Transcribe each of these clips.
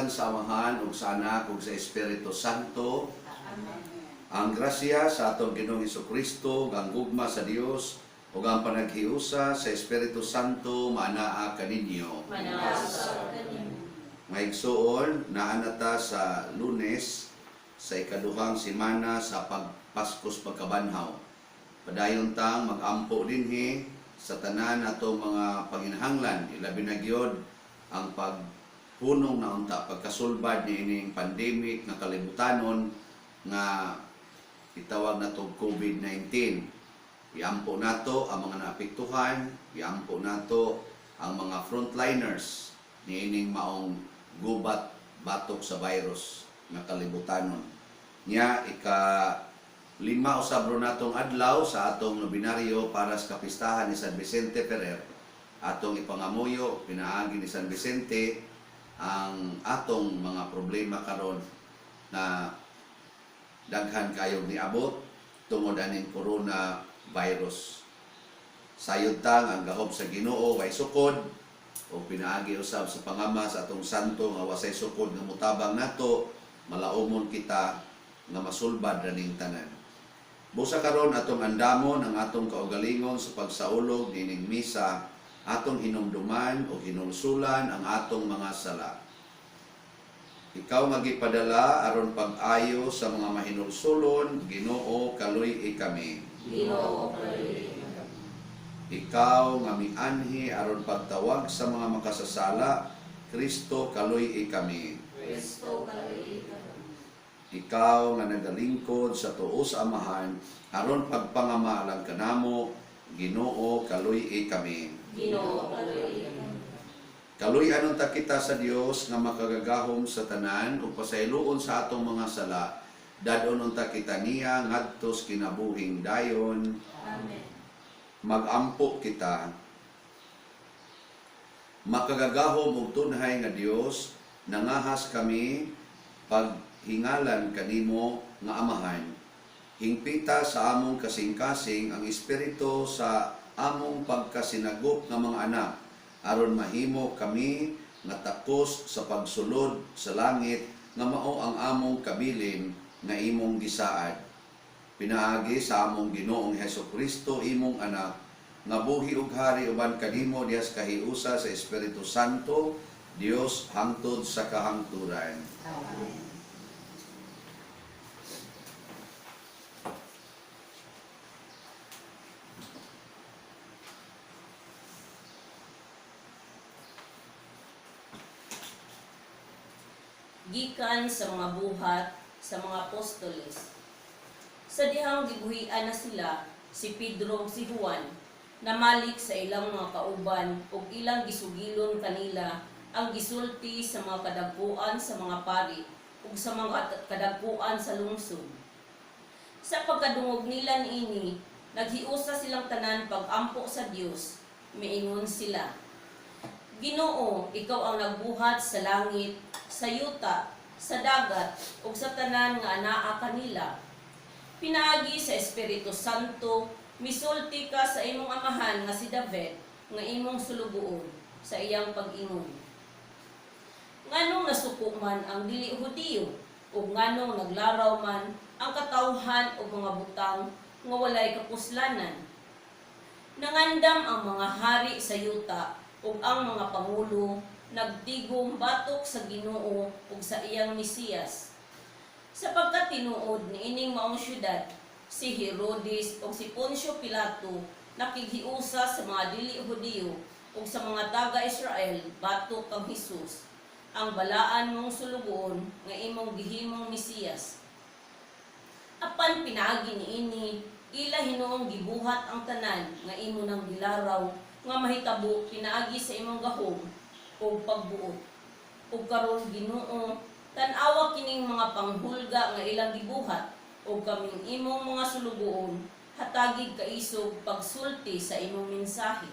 Sa ngalan sa Amahan ug sa Anak ug sa Espiritu Santo. Amen. Ang grasya sa atong Ginoong Kristo, ang gugma sa Dios ug ang panaghiusa sa Espiritu Santo maanaa kaninyo. Manaasa kaninyo. Maigsuon, naa na ta sa Lunes sa ikaduhang semana sa pagpaskos pagkabanhaw. Padayon tang magampo dinhi sa tanan natong mga panginahanglan, ilabi na gyud ang paghunong na unta pagkasulbad niining pandemic nga kalibutanon nga itawag nato COVID-19. Iampo nato ang mga naapektuhan, iampo nato ang mga frontliners niining maong gubat batok sa virus nga kalibutanon. Nya ika-5 usab ro natong adlaw sa atong nobinaryo para sa kapistahan ni San Vicente Ferrer. Atong ipangamuyo pinaagi ni San Vicente ang atong mga problema karon na daghan kayog niabot tungod aning corona virus. Sayod ta nga ang gahom sa Ginoo way sukod o pinaagi usab sa pangama sa atong santo nga wasay sukod nga mutabang nato, malaumon kita nga masulbad raning tanan. Busa karon atong andamon ang atong kaugalingon sa pagsaulog nining misa, atong hinumduman o hinulsulan ang atong mga sala. Ikaw nga gipadala aron pag-ayo sa mga mahinulsulon, Ginoo, kaluy-i kami. Ginoo, kaluy-i kami. Ikaw nga mianhi aron pagtawag sa mga makasasala, Kristo, kaluy-i kami. Kristo, kaluy-i kami. Ikaw nga nagalingkod sa tuo sa Amahan aron pagpangamalang kanamo, Ginoo, kaluy-i kami. Ginoo, kaluy-i kami. Kaluy-an unta kita sa Dios nga makagagahom sa tanan ug pasayloon sa atong mga sala. Dad-on unta kita niya ngadto sa kinabuhing dayon. Amen. Magampo kita. Makagagahom ug tunhay nga Dios, nangahas kami paghingalan kanimo nga Amahan. Hingpita sa among kasing-kasing ang espiritu sa among pagkasinagop nga mga anak, aron mahimo kami nga takos sa pagsulod sa langit nga mao ang among kabilin nga imong gisaad. Pinaagi sa among Ginoong Heso Kristo, imong anak, nga buhi ug hari uban kanimo diha sa kahiusa sa Espiritu Santo, Dios hangtod sa kahangturan. Amen. Gikan sa mga Buhat sa mga Apostoles. Sa dihang gibuhian na sila, si Pedro ug si Juan, namalik sa ilang mga kauban ug ilang gisugilon kanila ang gisulti sa mga kadagkuan sa mga pari ug sa mga kadagkuan sa lungsod. Sa pagkadungog nila niini, naghiusa silang tanan pag-ampo sa Dios. Miingon sila, "Ginoo, ikaw ang nagbuhat sa langit, sa yuta, sa dagat, ug sa tanan nga anaa kanila. Pinaagi sa Espiritu Santo, misulti ka sa imong amahan nga si David, nga imong sulugoon, sa iyang pag-ingon. Nganong nasuko man ang dili Hudiyo, ug nganong naglaraw man ang katawhan og mga butang nga walay kapuslanan? Nangandam ang mga hari sa yuta ug ang mga pangulo nagtigom batok sa Ginoo ug sa iyang Mesiyas." Sapagkat tinuod niining maong syudad, si Herodes ug si Poncio Pilato nakighiusa sa mga dili Hudiyo ug sa mga taga-Israel batok kang Hesus, ang balaan mong sulugoon nga imong gihimong Mesiyas. Apan pinaagi niini, ila hinuong gibuhat ang tanan nga imo nang gilaraw nga mahitabo pinaagi sa imong gahom ug pagbuot. Ug karon, Ginoo, tan-awa kining mga panghulga nga ilang gibuhat, ug kaming imong mga sulugoon hatagig kaisog pagsulti sa imong mensahe.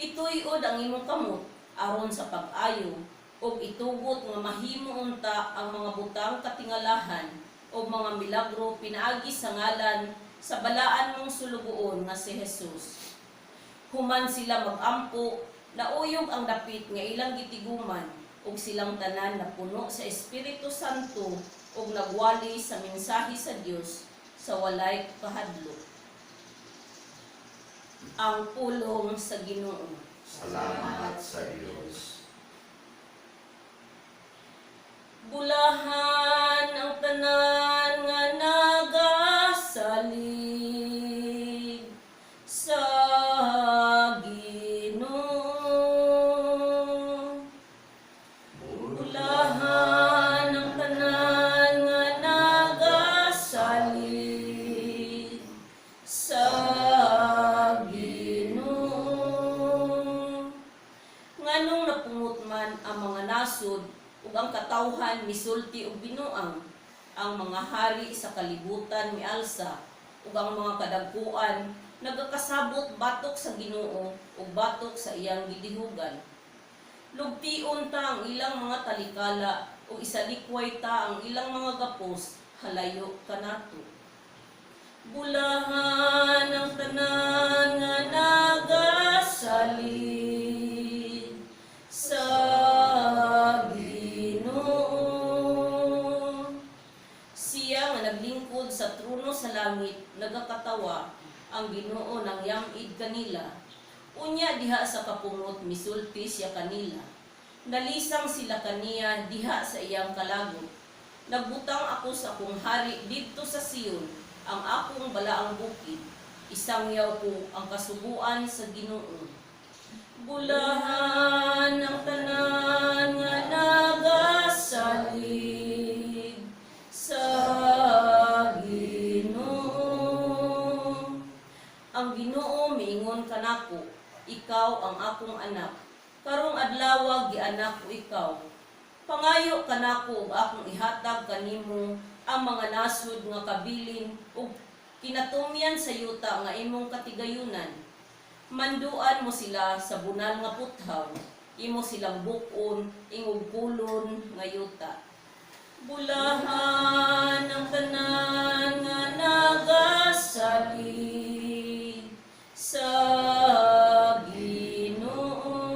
Ituyod ang imong kamot aron sa pag-ayo ug itugot nga mahimo unta ang mga butang katingalahan ug mga milagro pinaagi sa ngalan sa balaan mong sulugoon nga si Jesus." Human sila magampo, nauyog ang dapit nga ilang gitiguman Ug silang tanan napuno sa Espiritu Santo ug nagwali sa mensahe sa Dios sa walay kahadlok. Ang pulong sa Ginoo. Salamat sa Dios. Bulahan ang tanan nga nagasalig sa Ginoo. Bulahan ang tanan nga nagasalig sa Ginoo. Nganong napungot man ang mga nasod ug ang katawhan misulti og binuang, ang mga hari sa kalibutan mialsa ug ang mga kadagkuan nagakasabot batok sa Ginoo ug batok sa iyang gidihugan. Lugtion ta ang ilang mga talikala ug isalikway ta ang ilang mga gapos halayo kanato. Bulahan ang tanan nga nagasalig sa Ginoo. Siya nga naglingkod sa trono sa langit, nagakatawa, ang Ginoo nang yamid kanila. Unya diha sa kapungot misulti siya kanila. Nalisang sila kaniya diha sa iyang kalagot. Nagbutang ako sa akong hari didto sa Sion, ang akong balaang bukid. Isangyaw ko ang kasuguan sa Ginoo. Bulahan ang tanan nga nagasalig sa Ginoo. Ang Ginoo miingon kanako, ikaw ang akong anak. Karong adlaw gianak ko ikaw. Pangayo kanako ug akong ihatag kanimo ang mga nasud nga kabilin ug kinatumyan sa yuta nga imong katigayunan. Manduan mo sila sa bunal nga puthaw, imo silang bukon ingog kulon nga yuta. Bulahan ang tanan nga nagasalig sa Ginoo.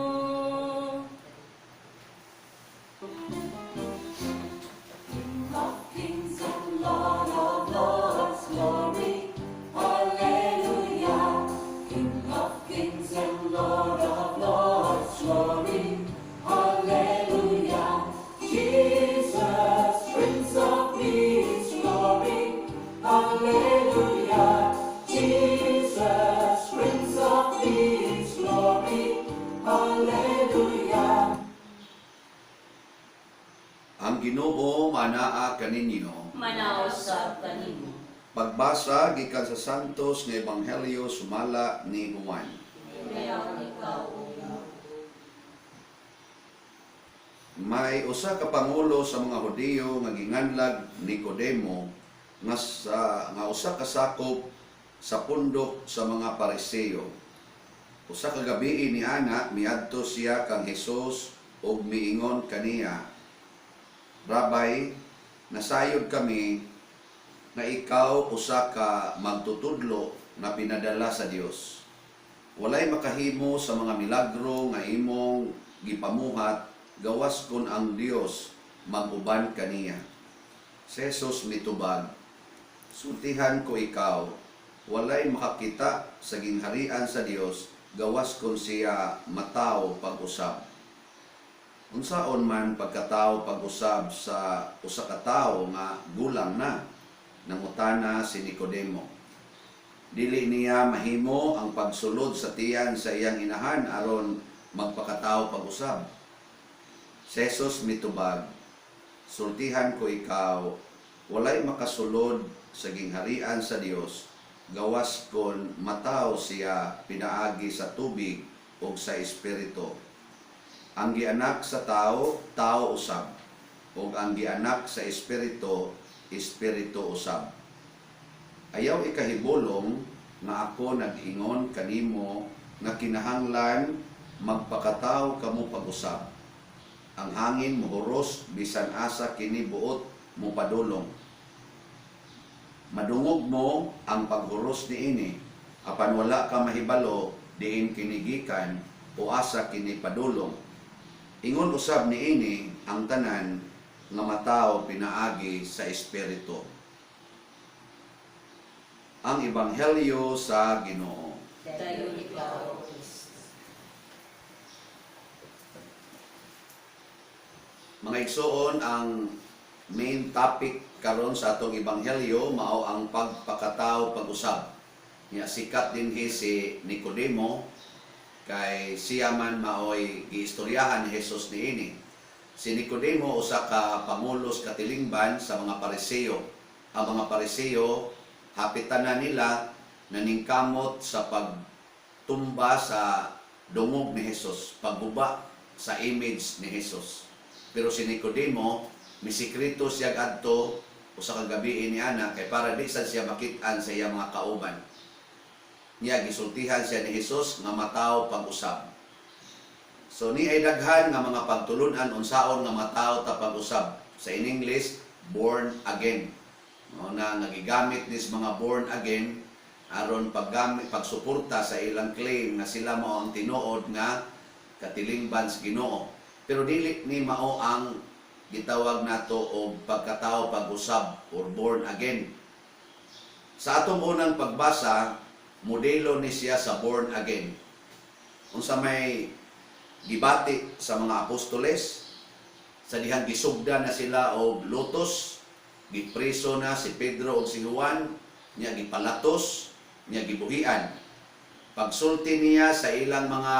King of kings and Lord of lords, glory, hallelujah. King of kings and Lord of lords, glory, hallelujah. Jesus, Prince of Peace, glory, hallelujah. Jesus, Prince of Peace, glory, hallelujah. Ang Ginoo manaa kaninyo. Manaw sa kanimo. Pagbasa gikan sa Santos nga Ebanghelyo sumala ni Juan. Mayaw ikaw, O Ginoo. May usa ka pangulo sa mga Hudiyo nga ginganlag Nicodemo nga usa ka sakop sa pundok sa mga Pariseo. Usa ka gabii ni ana miadto siya kang Hesus ug miingon kaniya, "Rabbi, nasayod kami na ikaw usa ka magtutudlo na pinadala sa Dios. Walay makahimo sa mga milagro nga imong gipamuhat gawas kon ang Dios mag-uban kaniya." Si Jesus mitubag, "Sultihan ko ikaw, walay makakita sa gingharian sa Dios gawas kon siya matawo pag-usab." "Unsaon man pagkatawo pag-usab sa usa ka tawo nga gulang na?" nangutana si Nicodemo. "Dili niya mahimo ang pagsulod sa tiyan sa iyang inahan aron magpakatawo pag-usab." Si Jesus mitubag, "Sultihan ko ikaw, walay makasulod sa gingharian sa Dios gawas kon matawo siya pinaagi sa tubig ug sa Espiritu. Ang gianak sa tao, tao usab, ug ang gianak sa Espiritu, espiritu usab. Ayaw ikahibulong nga ako nag-ingon kanimo nga kinahanglan magpakatawo kamo pag-usab. Ang hangin mohuros bisan asa kini buot mopadulong. Madungog mo ang paghuros niini, apan wala ka mahibalo diin kini gikan o asa kini padulong. Ingon usab niini ang tanan nga matawo pinaagi sa Espiritu. Ang Ebanghelyo sa Ginoo. Dayon ikaw, O Kristo. Mga igsoon, ang main topic karon sa atong ebanghelyo mao ang pagpakatao pag-usab. Nya sikat dinhi si Nicodemo kay siya man maoy giistoryahan ni Jesus niini. Si Nicodemo usa ka pangulos katilingban sa mga Pariseo. Ang mga Pariseo hapitan na nila naningkamot sa pagtumba sa dungog ni Jesus, pagguba sa image ni Jesus. Pero si Nicodemo, misikreto siya adto usa ka gabi ni ana kay para di sad siya makit-an sa iyang mga kauban. Niya gisultihan siya ni Jesus nga mataw pag-usab. So ni ay daghan nga mga pagtulunan unsaon nga mataw ta pag-usab. Sa in English, born again. No, na nga gigamit nis mga born again aron paggamit pagsuporta sa ilang claim nga sila mao ang tinuod nga katilingban sa Ginoo. Pero dili ni mao ang gitawag nato og pagkatao pag-usab or born again. Sa atong unang pagbasa, modelo ni siya sa born again. Unsa may gibati sa mga apostoles, sa dihang gisugda na sila og lutos, gipreso na si Pedro ug si Juan, niya gipalatos, niya gibuhian. Pagsulti niya sa ilang mga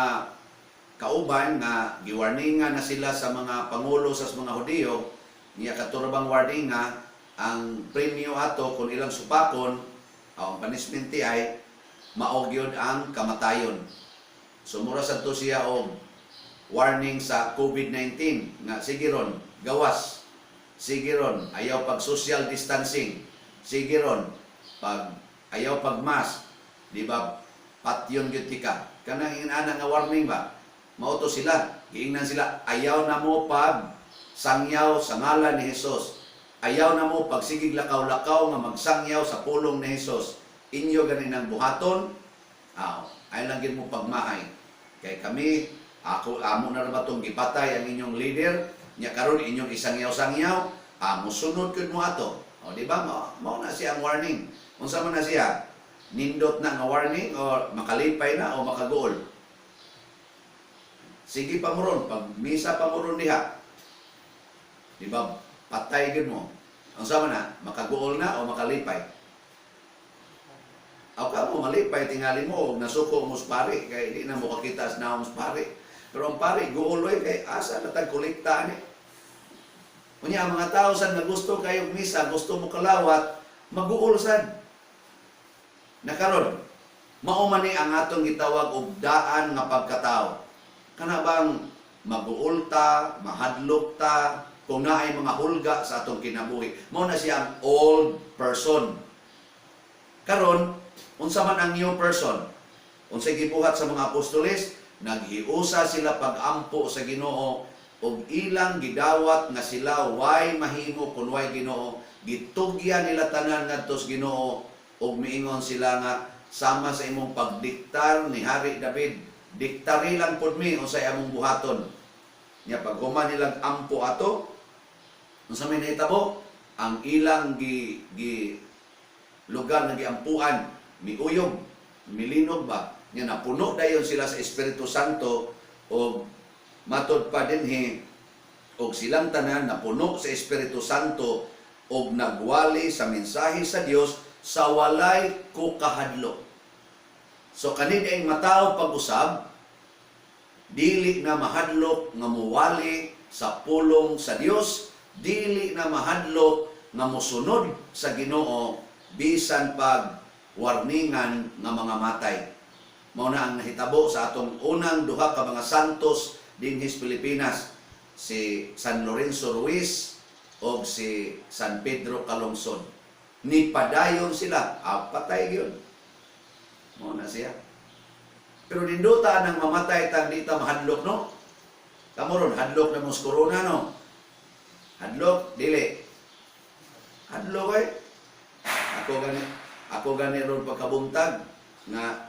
kauban nga giwarningan na sila sa mga pangulo sa mga Hudiyo, niya katurabang warninga ang premyo ato kung ilang supakon o ang punishment ti ay mao gyud ang kamatayon. So mura sad to siya og warning sa COVID-19 nga sige ron, gawas. Sige ron, ayaw pag social distancing. Sige ron, pag ayaw pag mask, di ba? Patyon gyud tika. Kanang ingana nga warning ba? Mao to sila. Giingnan sila, ayaw na mo pag sangyaw sa ngalan ni Jesus. Ayaw na mo pag sigig lakaw-lakaw nga magsangyaw sa pulong ni Jesus. Inyo gani nang buhaton, aw, ay lang gid mo pagmahay. Kay kami, ako amo na ra ba tong gipatay ang inyong leader, nya karon inyong isangyaw-sangyaw, amo sunod gyud mo ato. O di ba? Mao na siya ang warning. Unsa man na siya? Nindot na nga warning o makalipay na o makaguol. Sige pa mo ron, pag misa pa mo ron diha. Di ba? Patay gyud mo. Unsa man na? Makaguol na o makalipay? Aw ka mo malipay tingali mo og nasuko mo sa pari kay di na mo kakita sa naong sa pari. Pero ang pari guol oy kay asa na tag kolekta ani. Unya ang mga tao sad nga gusto kayo misa, gusto mo kalawat, maguol sad. Nakaron, mao man ni ang atong gitawag og daan nga pagkatao. Kana bang maguol ta, mahadlok ta, kung naay mga hulga sa atong kinabuhi. Mao na siya ang old person. Karon, unsa man ang new person? Unsay gibuhat sa mga apostoles? Naghiusa sila pag-ampo sa Ginoo ug ilang gidawat nga sila way mahimo kun way Ginoo. Gitugyan nila tanan ngadto sa Ginoo ug miingon sila nga sama sa imong pagdiktar ni Hari David, diktari lang pud mi unsay among buhaton. Nya pag human nilang ampo ato, unsa may nahitabo? Ang ilang gi, gi lugar nga giampuan, miuyog, milinog ba? Nga napuno dayon sila sa Espiritu Santo og matod pa dinhi og silang tanan napuno sa Espiritu Santo og nagwali sa mensahe sa Dios sa walay kukahadlok. So kani ang mataw pag-usab, dili na mahadlok nga muwali sa pulong sa Dios, dili na mahadlok nga mosunod sa Ginoo bisan pag warningan nga mga matay. Mao na ang nahitabo sa atong unang duha ka mga santos dinhi sa Pilipinas, si San Lorenzo Ruiz o si San Pedro Calungsod. Ni padayon sila, patay gyud. Mao na siya. Pero nindota nang mamatay tang di ta mahadlok, no? Kamo ron, hadlok na mo sa corona, no? Hadlok, dili. Hadlok eh. Ako gani ron pagkabuntag nga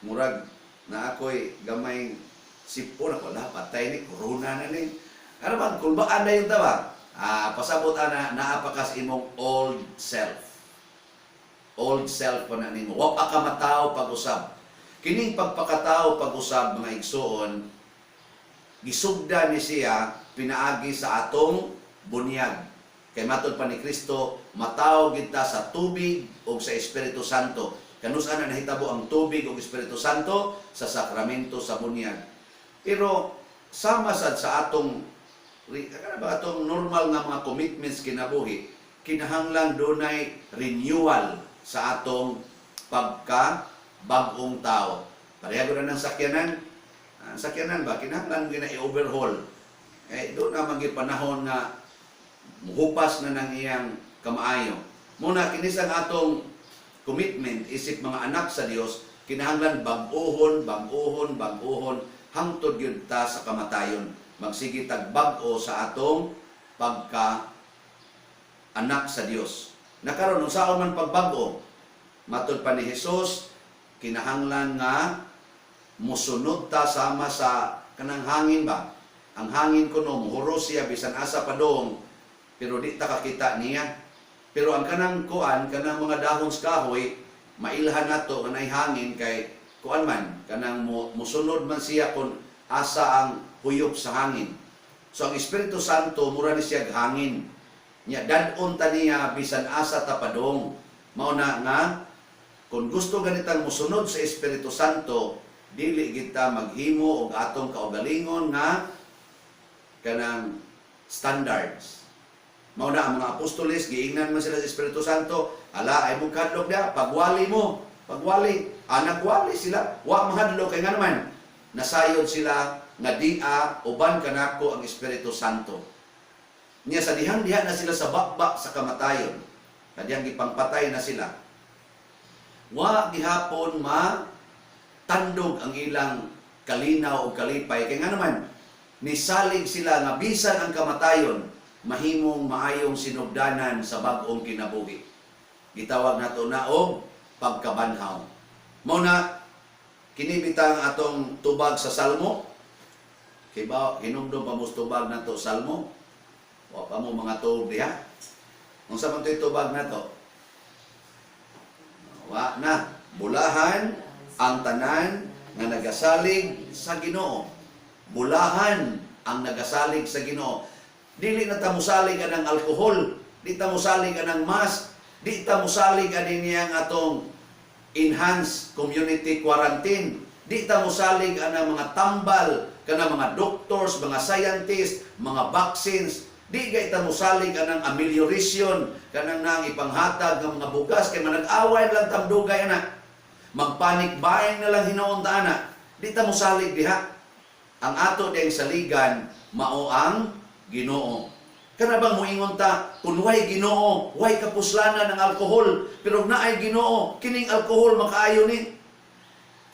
murag na ako'y gamay Sipon ako, la, patay ni, corona na ni. Ano bang, kulbaan na yun ta ba? Ah, pasabot ana, naa pa kas imong old self. Old self pa na nimo. Wa pa ka matao pag-usab. Kining pagpakatao pag-usab, mga igsuon, gisugda ni siya pinaagi sa atong bunyag. Kay matod pa ni Kristo, matawo kita sa tubig o sa Espiritu Santo. Kanus-a na nahitabo ang tubig o Espiritu Santo? Sa sakramento sa bunyag. Pero sama sad sa atong kana ba atong normal nga mga commitments kinabuhi, kinahanglan dunay renewal sa atong pagka bag-ong tao. Pareha na ng sakyanan. Ang sakyanan ba, kinahanglan gyud na i-overhaul. Eh, doon na man gyud panahon nga muhupas na ng iyang kamaayo. Muna, kinis ang atong commitment isip mga anak sa Dios, kinahanglan bag-ohon, bag-ohon, bag-ohon hangtod gyud ta sa kamatayon. Magsige tag bag-o sa atong pagka anak sa Dios. Nakaron, unsaon man pagbag-o? Matod pa ni Jesus, kinahanglan nga musunod ta sama sa kanang hangin ba? Ang hangin kuno muhuros siya bisan asa padong, pero di ta kakita niya. Pero ang kanang kuan, kanang mga dahon sa kahoy, mailhan nato nga naay hangin kay kuan man, kanang musunod man siya kung asa ang huyop sa hangin. So ang Espiritu Santo mura ni siya hangin. Nya dad-on ta niya bisan asa ta padong. Mao na nga kung gusto ganitang musunod sa Espiritu Santo, dili kita maghimo og atong kaugalingon nga kanang standards. Mao na ang mga apostoles, giingnan man sila sa Espiritu Santo, "Ala, ay mong kadlok dia, pagwali mo, pagwali." Ah, nagwali sila, wa mahadlok kay nga naman, nasayod sila nga dia uban kanako ang Espiritu Santo. Nya sa dihang diha na sila sa bakba sa kamatayon, kadiyang gipangpatay na sila, wa gihapon ma tandog ang ilang kalinaw o kalipay kay nga naman nisalig sila nga bisan ang kamatayon mahimong maayong sinugdanan sa bag-ong kinabuhi. Gitawag nato na og pagkabanhaw. Mao na kini bitang atong tubag sa Salmo. Kay ba hinumdum pa mo sa tubag nato Salmo? Wa pa mo mga tuog diha. Unsa man to'y tubag nato? Wa na. Bulahan ang tanan nga nagasalig sa Ginoo. Bulahan ang nagasalig sa Ginoo. Dili na ta mosalig anang alkohol, di ta mosalig anang mask, di ta mosalig ani niyang atong enhanced community quarantine. Di ta mosalig anang mga tambal kana mga doctors, mga scientists, mga vaccines. Di gay ta mosalig anang amelioration kanang nang ipanghatag ng mga bugas kay manag-away lang tamdugay ana. Magpanic buying na lang hinuon ta ana. Di ta mosalig diha. Ang ato diyang saligan mao ang Ginoo. Kana bang moingon ta, kung way Ginoo, way kapuslanan ng alkohol, pero naay Ginoo, kining alkohol makaayo ni.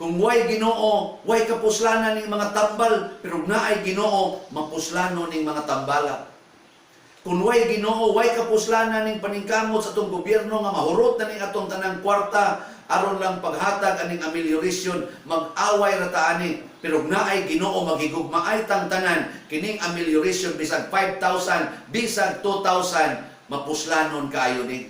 Kung way Ginoo, way kapuslanan ning mga tambal, pero naay Ginoo, mapuslano ning mga tambala. Kung way Ginoo, way kapuslanan ning paningkamot sa atong gobyerno nga mahurot na ning atong tanang kwarta aron lang paghatag aning amelioration, mag-away ra ta ani. Pero naay Ginoo, maghigugmaay tang tanan, kining amelioration bisag 5,000, bisag 2,000, mapuslanon kaayo ni.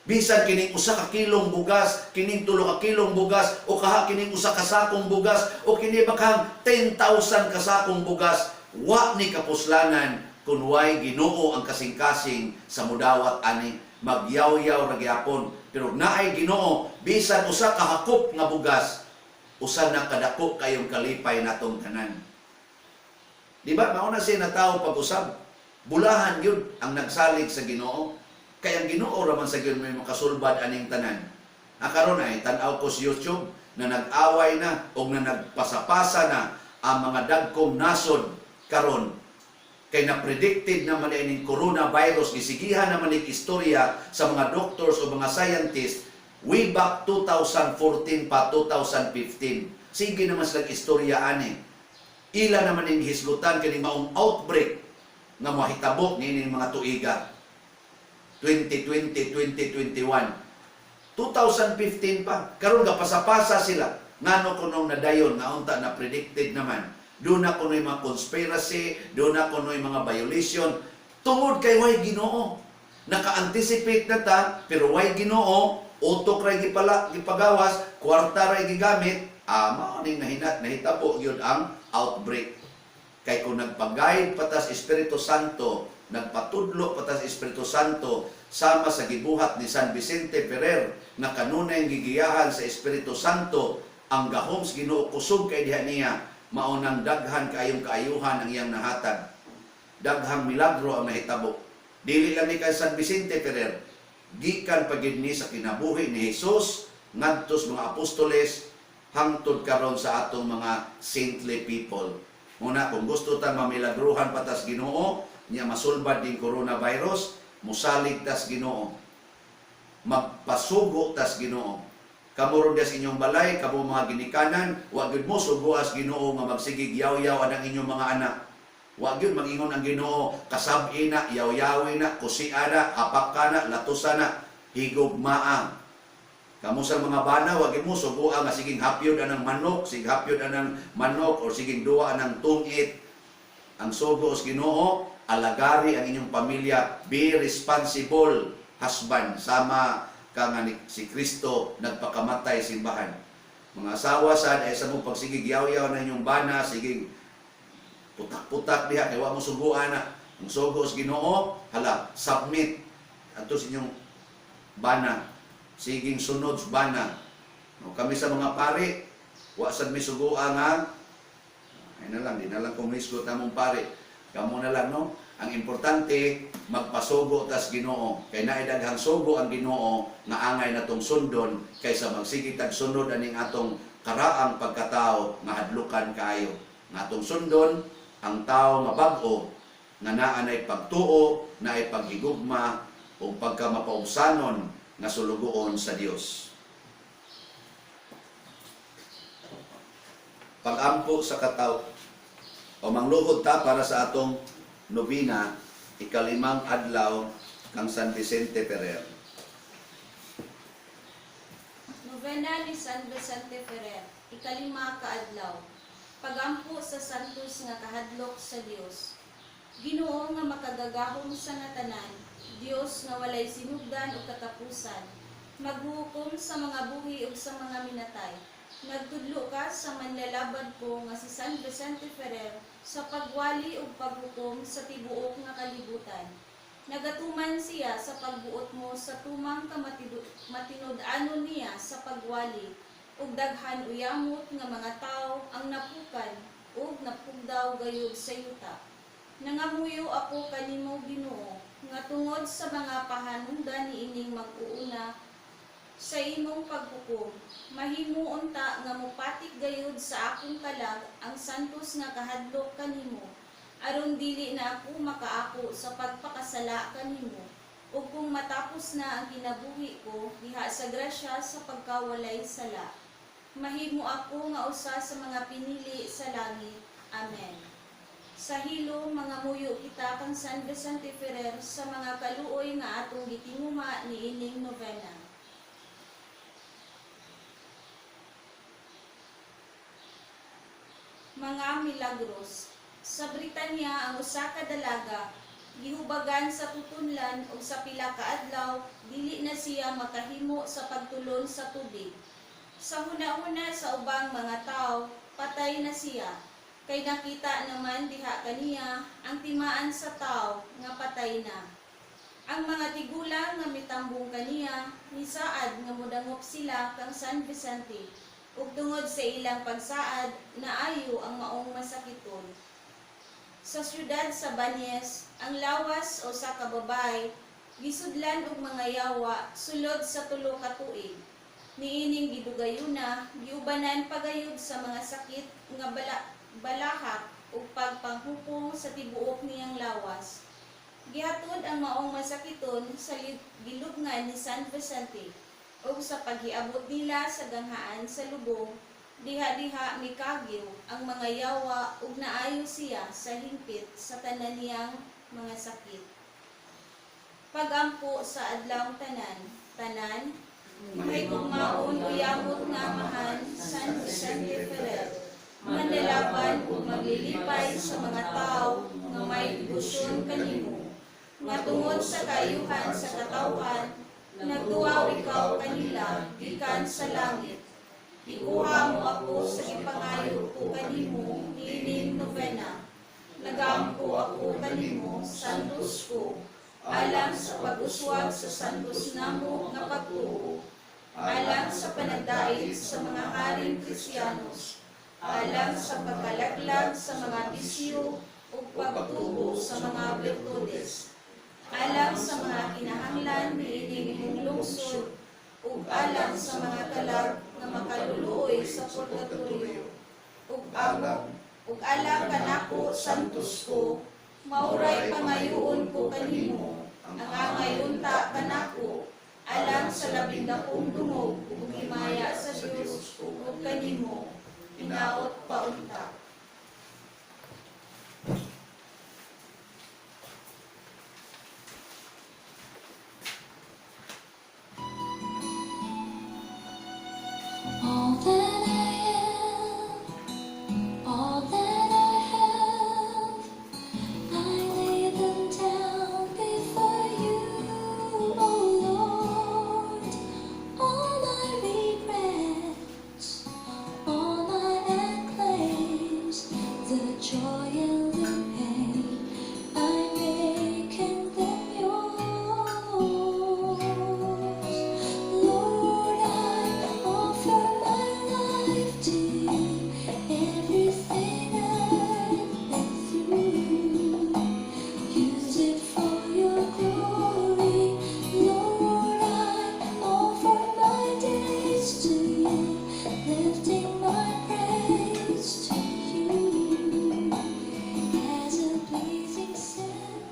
Bisan kining 1 ka kilong bugas, kining 3 ka kilong bugas, o kaha kining 1 ka sakong bugas, o kini bakang 10,000 kasakong bugas, wa ni kapuslanan kung way Ginoo ang kasing-kasing sa mudawat ani, magyawyaw ra gyapon. Pero naay Ginoo, bisan 1 ka hakop nga bugas, usa na kadako kayong kalipay natong tanan. Di ba? Mao na siya natao pag-usab. Bulahan yun ang nagsalig sa Ginoo. Kay ang Ginoo raman sa gyud may makasulbad aning tanan. Ah, karon ay tan-aw ko sa YouTube na nag-away na o na nagpasapasa na ang mga dagkong nasod karon kay na predicted naman ining coronavirus, gisigihan naman ning istorya sa mga doctors o mga scientists way back 2014 pa, 2015. Sige naman silang istorya ani. Ila naman ning hisgutan kini maong outbreak nga mahitabo niining mga tuiga 2020, 2021, 2015 pa. Karon ga pasapasa sila. Ngano kunong nadayon nga unta na predicted naman. Duna kuno'y mga conspiracy, duna kuno'y mga violation tungod kay way Ginoo. Naka-anticipate na ta, pero way Ginoo, utok ra gipala gipagawas, kwarta ra gigamit, mao ning nahinat nahitabo gyud ang outbreak. Kay kung nagpag-guide pa tas Espiritu Santo, nagpatudlo pa tas Espiritu Santo sama sa gibuhat ni San Vicente Ferrer nga kanunay gigiyahan sa Espiritu Santo, ang gahom sa Ginoo kusog kay diha niya, mao nang daghan kaayong kaayuhan ang iyang nahatag. Daghang milagro ang nahitabo. Dili lang ni kay San Vicente Ferrer, gikan pa gyud ni sa kinabuhi ni Jesus ngadto sa mga apostoles hangtod karon sa atong mga saintly people. Muna kung gusto ta mamilagruhan pa tas Ginoo, nya masulbad din coronavirus, musalig tas Ginoo. Magpasugo tas Ginoo. Kamo ron sa inyong balay, kamo mga ginikanan, wa gyud mo sugoas Ginoo nga magsigig yaw-yaw anang inyong mga anak. Wa gyud mangingon ang Ginoo, kasab-i na, yaw-yawi na, kusia na, hapak ka na, latusa na, higugmaa. Kamo sa mga bana, wa gyud mo sugoa nga siging hapyod anang manok, sige hapyod anang manok or siging duwa anang tungit. Ang sugo sa Ginoo, alagari ang inyong pamilya, be responsible husband, sama ka nga ni, si Kristo nagpakamatay simbahan. Mga asawa sad ay sa mo pagsigig yaw-yaw na inyong bana, sigig putak-putak diha kay wa mo suguan na. Ang sugo sa Ginoo, hala, submit adto sa inyong bana. Siging sunod sa bana. No, kami sa mga pari, wa sad mi sugua nga ay na lang, di na lang kung hisgot namong pare. Kamo na lang, no? Ang importante, magpasugo tas Ginoo. Kay naay daghang sugo ang Ginoo nga angay natong sundon kaysa magsige tag sunod aning atong karaang pagkatao nga hadlukan kaayo. Nga atong sundon ang tao nga bag-o nga naa nay pagtuo, naay paghigugma ug pagkamapaubsanon nga sulugoon sa Dios. Pag-ampo sa kataw o mangluhod ta para sa atong nobina, ikalimang adlaw kang San Vicente Ferrer. Novena ni San Vicente Ferrer, ikalima ka adlaw. Pagampo sa santos nga kahadlok sa Dios. Ginoo nga makagagahom sa nga tanan, Dios nga walay sinugdan o katapusan, maghukom sa mga buhi ug sa mga minatay. Nagtudlo ka sa manlalabad ko nga si San Vicente Ferrer sa pagwali ug paghukom sa tibuok nga kalibutan. Nagatuman siya sa pagbuot mo sa tumang kamatinud-anon niya sa pagwali ug daghan uyamot nga mga tawo ang napukan ug napugdaw gayud sa yuta. Nangamuyo ako kanimo, Ginoo, nga tungod sa mga pahanungdan niining mag-uuna sa imong paghukom, mahimo unta nga mopatik gayud sa akong kalag ang santos nga kahadlok kanimo, aron dili na ako makaako sa pagpakasala kanimo, ug kung matapos na ang kinabuhi ko diha sa grasya sa pagkawalay sala, mahimo ako nga usa sa mga pinili sa langit. Amen. Sa hilom, mga muyo kita kang San Vicente Ferrer sa mga kaluoy nga atong gitinguha niining novena. Mga milagros. Sa Britanya, ang usa ka dalaga gihubagan sa tutunlan ug sa pila ka adlaw dili na siya makahimo sa pagtulon sa tubig. Sa huna-huna sa ubang mga tawo, patay na siya. Kay nakita naman diha kaniya ang timaan sa tawo nga patay na. Ang mga tigulang nga mitambong kaniya nisaad nga modangop sila kang San Vicente ug tungod sa ilang pagsaad naayo ang maong masakiton. Sa syudad sa Banyes, ang lawas o sa kababay gisudlan og mga yawa sulod sa 3 ka tuig. Niining gidugayuna, giubanan pagayod sa mga sakit nga balahak ug pagpanghupong sa tibuok niyang lawas. Gihatod ang maong masakiton sa gilubngan ni San Vicente ug sa paghiabot nila sa ganghaan sa lubong, diha-diha mikagiw ang mga yawa ug naayo siya sa hingpit sa tanan niyang mga sakit. Pagampo sa adlawng tanan, tanan. Mahigugmaon o yamot nga Amahan, San Vicente Ferrer, manlalaban ug maglilipay sa mga tao nga may debosyon kanimo, nga tungod sa kaayuhan sa katawhan, nagduaw ikaw kanila gikan sa langit. Ikuha mo ako sa gipangayo ko kanimo niining novena. Nagaampo ako kanimo, santos ko, alang sa pag-uswag sa santos namo nga pagtuo, alang sa panagdait sa mga haring Kristiyanos, alang sa pagkalaglag sa mga bisyo ug pagtubo sa mga birtudes, alang sa mga kinahanglan niining imong lungsod ug alang sa mga kalag nga makaluluoy sa purgatorio, ug amo ug alang kanako, santos ko, mauray pangayoon ko kanimo ang angay unta kanako alang sa labing dakong dungog ug himaya sa Dios ug kanimo hinaot pa unta. All that I am, all that I have, I lay them down before you, O Lord. All my regrets, all my acclaims, the joy and the pain, I'm making them yours. Lord, I offer my life to you, everything I've been through. Use it for your glory. Lord, I offer my days to you, lifting my praise to you as a pleasing sound.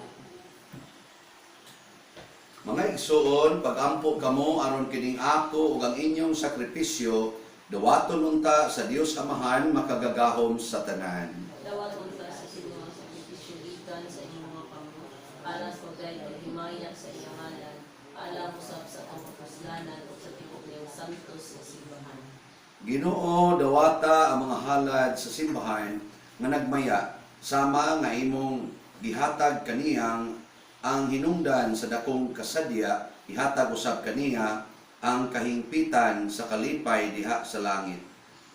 Mga igsuon, pagampo kamo aron kining ako ug ang inyong sakripisyo dawaton unta sa Dios Amahan makagagahom sa tanan. Dawat unta sa inyong mga sakripisyo gikan sa inyong mga kamot, alang sa pagdayeg og himaya sa iyang ngalan, alang usab sa atong kapuslanan ug sa tibuok niyang santos nga simbahan. Ginoo, dawata ang mga halad sa simbahan nga nagmaya sama nga imong gihatag kaniyang ang hinungdan sa dakong kasadya, ihatag usab kaniya ang kahingpitan sa kalipay diha sa langit.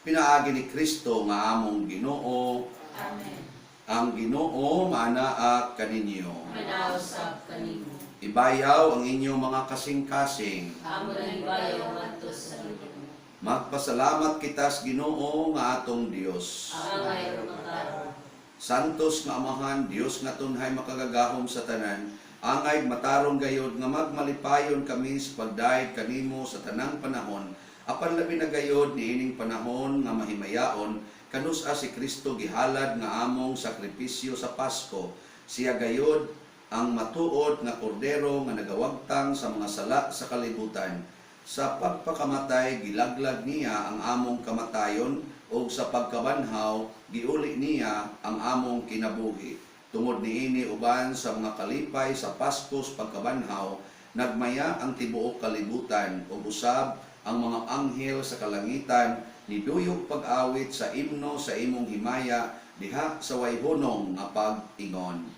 Pinaagi ni Kristo nga among Ginoo. Amen. Ang Ginoo maanaa kaninyo. Manaw usab kanimo. Ibayaw ang inyong mga kasing-kasing. Amo na ibayaw ngadto sa Ginoo. Magpasalamat kita sa Ginoo nga atong Dios. Angay ug matarong. Santos nga Amahan, Dios nga tunhay makagagahom sa tanan, angay matarong gayod nga magmalipayon kami sa pagdayeg kanimo sa tanang panahon, apan labi na gayod niining panahon nga mahimayaon, kanus-a si Kristo gihalad nga among sakripisyo sa Pasko. Siya gayod ang matuod nga kordero nga nagawagtang sa mga sala sa kalibutan. Sa pagpakamatay gilaglag niya ang among kamatayon ug sa pagkabanhaw giuli niya ang among kinabuhi. Tungod niini uban sa mga kalipay sa Pasko sa pagkabanhaw, nagmaya ang tibuok kalibutan ug usab ang mga anghel sa kalangitan niduyog pag-awit sa imno sa imong himaya diha sa wayhunong nga pag-ingon.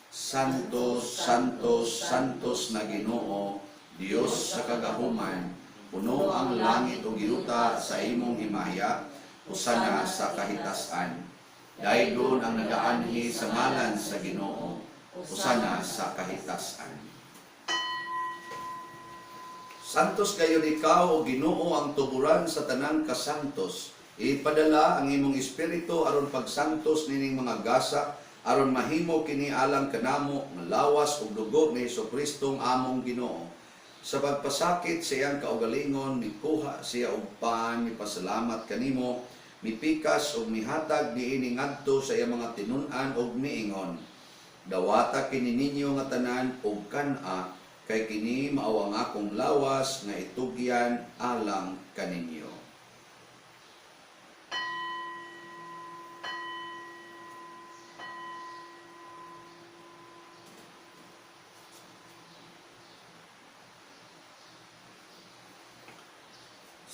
Santos, Santos, Santos na Ginoo, Dios sa kagahuman, puno ang langit ug yuta sa imong himaya, usana sa kahitasan. Daygon ang nagaanhi sa ngalan sa Ginoo, usana sa kahitasan. Santos kayo ikaw o Ginoo ang tuburan sa tanang kasantos. Ipadala ang imong espiritu aron pagsantos nining mga gasa aron mahimo kini alang kanamo nga lawas ug dugo ni Hesus-Kristong among Ginoo. Sa pagpasakit sa iyang kaugalingon mikuha siya og pan, mipasalamat kanimo, mipikas ug mihatag niini ngadto sa iyang mga tinun-an ug miingon. Dawata kini ninyo nga tanan ug kan-a kay kini mao ang akong lawas nga itugyan alang kaninyo.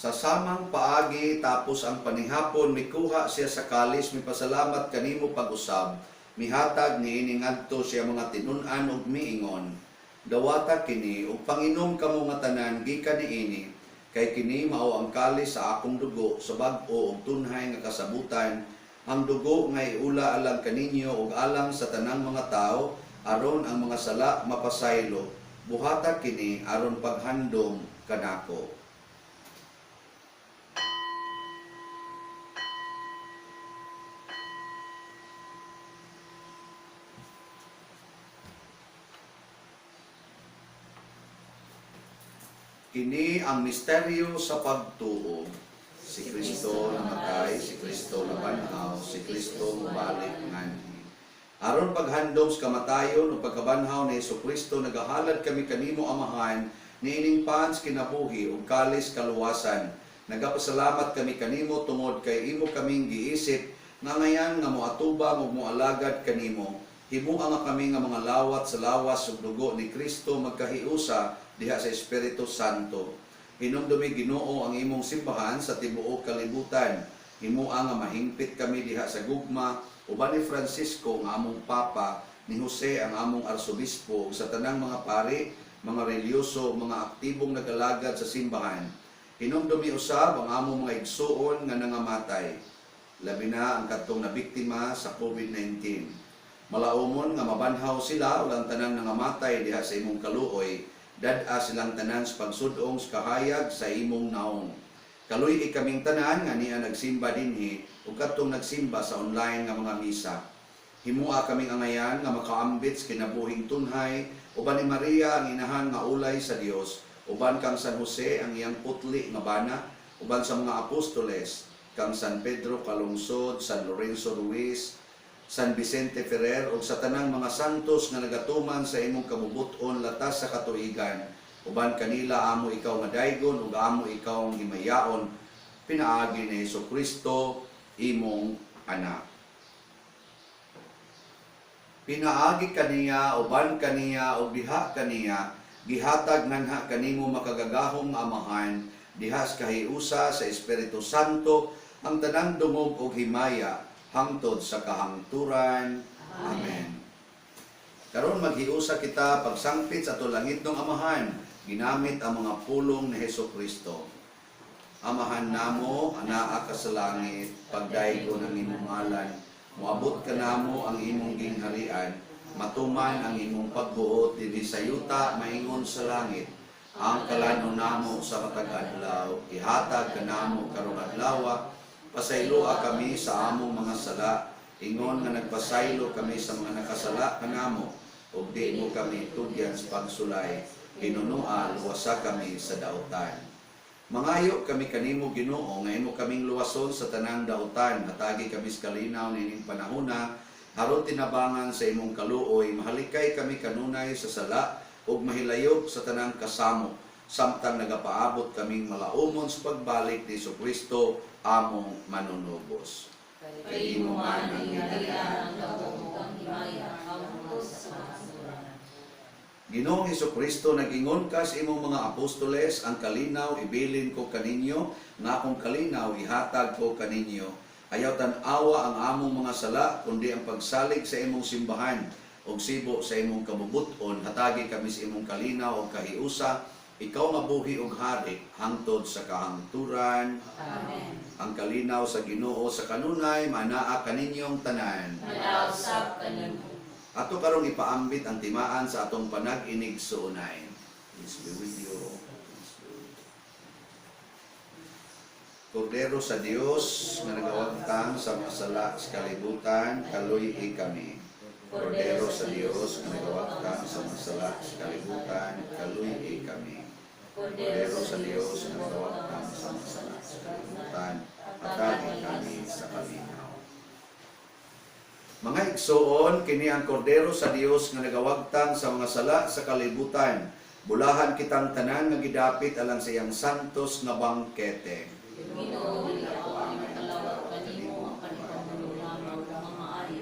Sa samang paagi tapos ang panihapon, mikuha siya sa kalis, mipasalamat kanimo pag-usab, mihatag niini ngadto siya mga tinun-an ug miingon: "Dawata kini ug panginom kamo nga tanan gikan niini, kay kini mao ang kalis sa akong dugo sa bag-o ug tunhay nga kasabutan, ang dugo nga iula alang kaninyo ug alang sa tanang mga tawo aron ang mga sala mapasaylo. Buhata kini aron paghandom kanako." Kini ang misteryo sa pagtuo. Si Kristo namatay, si Kristo nabanhaw, si Kristo mobalik nganhi. Aron paghandom sa kamatayon ug pagkabanhaw ni Kristo, nagahalad kami kanimo, Amahan, niining pans kinabuhi ug kalis kaluwasan. Nagapasalamat kami kanimo tungod kay imo kaming giisip nga ngayan nga moatubang ug moalagad kanimo. Himua nga kami nga mga lawat sa lawas ug dugo ni Kristo magkahiusa diha sa Espiritu Santo. Hinumdumi, Ginoo, ang imong simbahan sa tibuok kalibutan. Himua nga mahingpit kami diha sa gugma uban ni Francisco nga among Papa, ni Jose ang among arsobispo, ug sa tanang mga pari, mga relihiyoso, mga aktibong nagalagad sa simbahan. Hinumdumi usab ang among mga igsuon nga nangamatay, labi na ang kadtong nabiktima sa COVID-19. Malaumon nga mabanhaw sila ug ang tanang nangamatay diha sa imong kaluoy, dad-a silang tanan sa pagsud-ong sa kahayag sa imong naong. Kaluy-i kaming tanan nga niya nagsimba dinhi ug kadtong nagsimba sa online nga mga misa. Himua kaming angayan nga makaambit sa kinabuhing tunhay uban ni Maria ang inahan nga ulay sa Dios, uban kang San Jose ang iyang putli nga bana, uban sa mga apostoles, kang San Pedro Calungsod, San Lorenzo Ruiz, San Vicente Ferrer ug sa tanang mga santos nga nagatuman sa imong kabubut-on latas sa katuigan. Uban kanila amo ikaw nga daygon ug amo ikaw ang himayaon pinaagi ni Hesus Kristo, imong anak. Pinaagi kaniya, uban kaniya, ug diha kaniya, gihatag nganha kanimo, makagagahom nga Amahan, diha sa kahiusa sa Espiritu Santo, ang tanang dungog ug himaya hangtod sa kahangturan. Amen. Karon maghiusa kita pagsangpit sa atong langitnong Amahan ginamit ang mga pulong ni Hesus Kristo. Amahan namo, anaa ka sa langit, pagdaygon ang imong ngalan, moabot kanamo ang imong gingharian, matuman ang imong pagbuot dinhi sa yuta maingon sa langit. Ang kalanon namo sa matag adlaw, ihatag kanamo karong adlaw. Pasayloa kami sa among mga sala, ingon nga nagpasaylo kami sa mga nakasala kanamo, ug di mo kami tugyan sa pagsulay, hinunoa luwasa kami sa dautan. Mangayo kami kanimo, Ginoo, nga imo kaming luwason sa tanang dautan. Hatagi kami sa kalinaw nining panahona aron tinabangan sa imong kaluoy mahalikay kami kanunay sa sala ug mahilayog sa tanang kasamo samtang nagapaabot kaming malaumon sa pagbalik ni Kristo among manunubos. Kay imo man ang gingharian, ang gahom ug ang himaya hangtod sa kahangturan. Ginoong Kristo, nag-ingon ka sa imong mga apostoles, "Ang kalinaw ibilin ko kaninyo, nga akong kalinaw ihatag ko kaninyo." Ayaw tan-awa ang among mga sala, kundi ang pagsalig sa imong simbahan ug sibo sa imong kabubut-on, hatagi kami sa imong kalinaw ug kahiusa, ikaw nga buhi ug hari hangtod sa kahangturan. Amen. Ang kalinaw sa Ginoo sa kanunay manaa kaninyong tanan. Manaa usab kanimo. Ato karong ipaambit ang timaan sa atong panag-inigsuonay. Peace be with you. Peace be with you. Kordero sa Dios nga nagawagtang sa mga sala sa kalibutan, kaluy-i kami. Kordero sa Dios nga nagawagtang sa mga sala sa kalibutan, kaluy-i kami. Kordero sa Dios nga nagawagtang sa mga sala sa kalibutan, hatagi kami sa kalinaw. Mga igsoon, kini ang kordero sa Dios nga nagawagtang sa mga sala sa kalibutan. Bulahan kitang tanan nga gidapit alang sa iyang santos nga bangkete. Ginoo, dili ako ang makalawat kanimo apan ipahulo lamang nga maayo.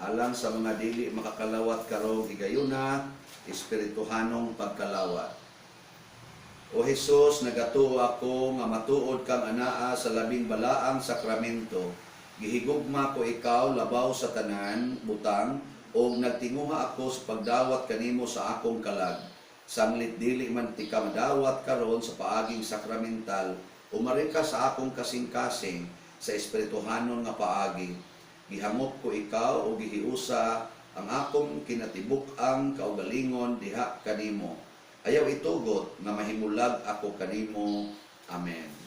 Alang sa mga dili makakalawat karong higayuna, espirituhanong pagkalawat. O Hesus, nagatuo ako nga matuod kang anaa sa labing balaang sakramento. Gihigugma ko ikaw labaw sa tanan butang og nagtinguha ako sa pagdawat kanimo sa akong kalag. Sanglit dili man tika madawat karon sa paaging sakramental, umari ka sa akong kasing-kasing sa espirituhanon nga paagi. Gihangop ko ikaw o gihiusa ang akong kinatibuk-ang kaugalingon diha kanimo. Ayaw itugot nga mahimulag ako kanimo. Amen.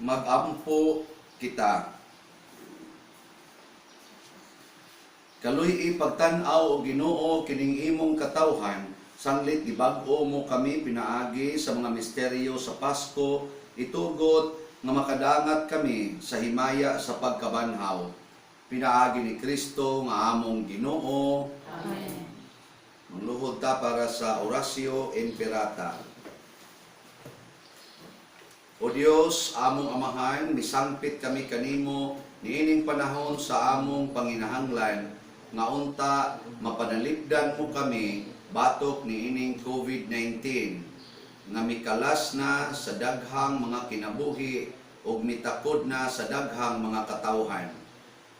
Magampo kita. Kaluy pagtan-aw o Ginoo kining imong katawhan, sanglit gibag-o mo kami pinaagi sa mga misteryo sa Pasko, itugot nga makadangat kami sa himaya sa pagkabanhaw. Pinaagi ni Kristo nga among Ginoo. Amen. Mangluhod ta para sa Oratio Imperata. O Dios, among Amahan, misangpit kami kanimo niining panahon sa among panginahanglan nga unta mapanalipdan mo kami batok niining COVID-19 nga mikalas na sa daghang mga kinabuhi ug mitakod na sa daghang mga katawhan.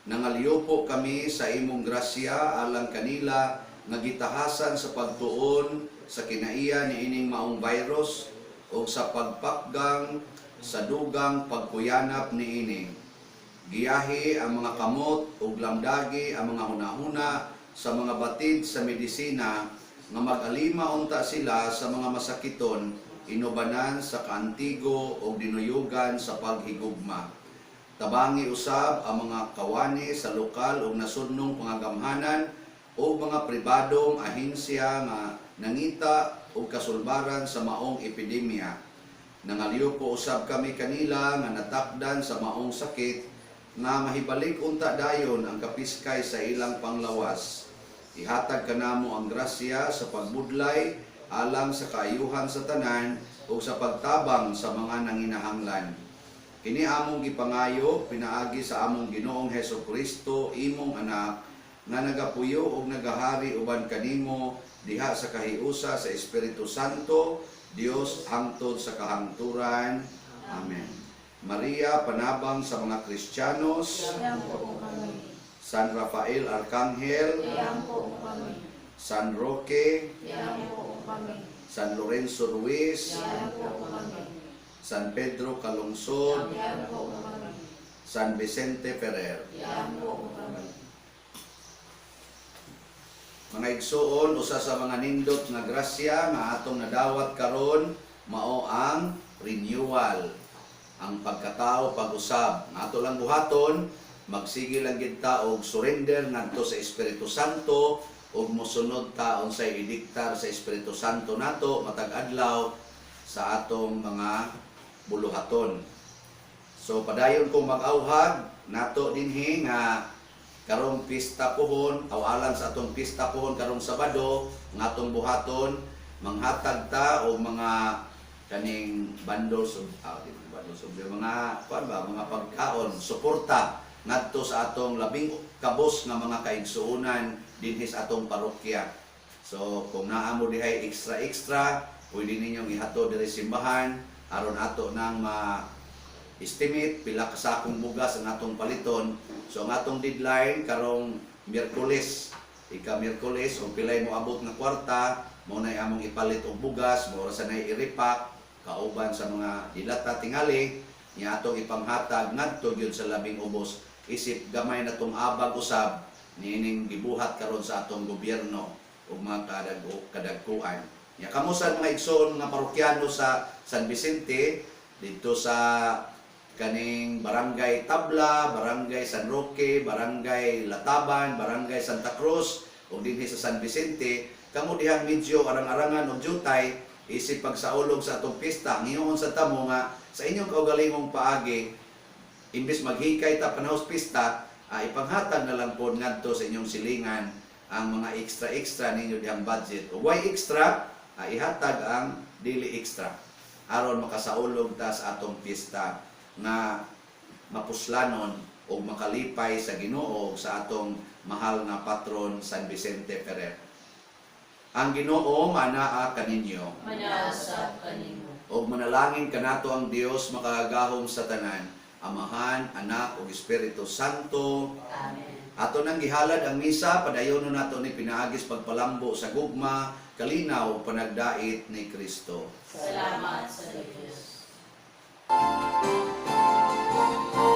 Nangaliupo kami sa imong grasya alang kanila nga gitahasan sa pagtuon sa kinaiya niining maong virus ug sa pagpakgang sa dugang pagkuyanap niini. Giyahi ang mga kamot ug lamdagi ang mga hunahuna sa mga batid sa medisina nga mag-alima unta sila sa mga masakiton inubanan sa kaantigo ug dinuyugan sa paghigugma. Tabangi usab ang mga kawani sa lokal ug nasudnong pangagamhanan o mga pribadong ahensya nga nangita og kasulbaran sa maong epidemya. Nangalyo po usab kami kanila nga natakdan sa maong sakit nga mahibalik unta dayon ang kapiskay sa ilang panglawas. Ihatag kanamo ang grasya sa pagbudlay alang sa kaayuhan sa tanan ug sa pagtabang sa mga nanginahanglan. Kini among gipangayo pinaagi sa among Ginoong Heso Kristo, imong anak, nga nagapuyo ug nagahari uban kanimo diha sa kahiusa sa Espiritu Santo, Dios hangtod sa kahangturan. Amen. Maria, panabang sa mga Kristiyanos. Iampo mo kami. San Rafael Arcangel, Iampo mo kami. San Roque, Iampo mo kami. San Lorenzo Ruiz, Iampo mo kami. San Pedro Calungsod, Iampo mo kami. San Vicente Ferrer. Iampo mo kami. Mga igsuon, usa sa mga nindot nga grasya nga atong nadawat karon mao ang renewal, ang pagkatao pag-usab. Nga ato lang buhaton, magsige lang gid ta og surrender ngadto sa Espiritu Santo ug mosunod ta unsay idiktar sa Espiritu Santo nato matag adlaw sa atong mga buluhaton. So padayon kong mag-auhag nato dinhi nga karong pista pohon, aw alang sa atong pista pohon karong Sabado, nga atong buhaton manghatag ta og mga kaning bundles of di man bundles of mga kuan ba, mga pagkaon, suporta ngadto sa atong labing kabos nga mga kaigsuonan dinhi sa atong parokya. So kung naa mo dihay extra extra, pwede ninyong ihatod diri simbahan aron ato nang ma estimate pila ka sakong bugas ang atong paliton. So ang atong deadline karong Miyerkules, ika Miyerkules, og pilay mo abot nga kwarta, mao nay among ipalit og bugas, mao ra sa nay i-repack kauban sa mga dilata tingali nya atong ipanghatag ngadto gyud sa labing ubos, isip gamay na tong abag usab niining gibuhat karon sa atong gobyerno ug mga kadagkuan. Nya kamo sa mga igsoon nga parokyano sa San Vicente didto sa kaning Barangay Tabla, Barangay San Roque, Barangay Lataban, Barangay Santa Cruz ug dinhi sa San Vicente, kamo dihang medyo arang-arangan og jutay isip pagsaulog sa atong pista, ngayon sa tamo nga sa inyong kaugalingong paagi, imbes maghikay ta panahos pista, ipanghatag na lang po ngadto sa inyong silingan ang mga extra-extra ninyo dihang budget. O why extra, ihatag ang dili extra aron makasaulog ta sa atong pista nga mapuslanon o makalipay sa Ginoo ug sa atong mahal nga patron San Vicente Ferrer. Ang Ginoo manaa kaninyo. Manausap kanimo. Og manalangin kanato ang Dios makagagahom sa tanan, Amahan, Anak ug Espiritu Santo. Amen. Ato nang gihalad ang misa, padayonon nato ni pinaagis pagpalambo sa gugma, kalinaw, panagdait ni Kristo. Salamat sa Diyos. Thank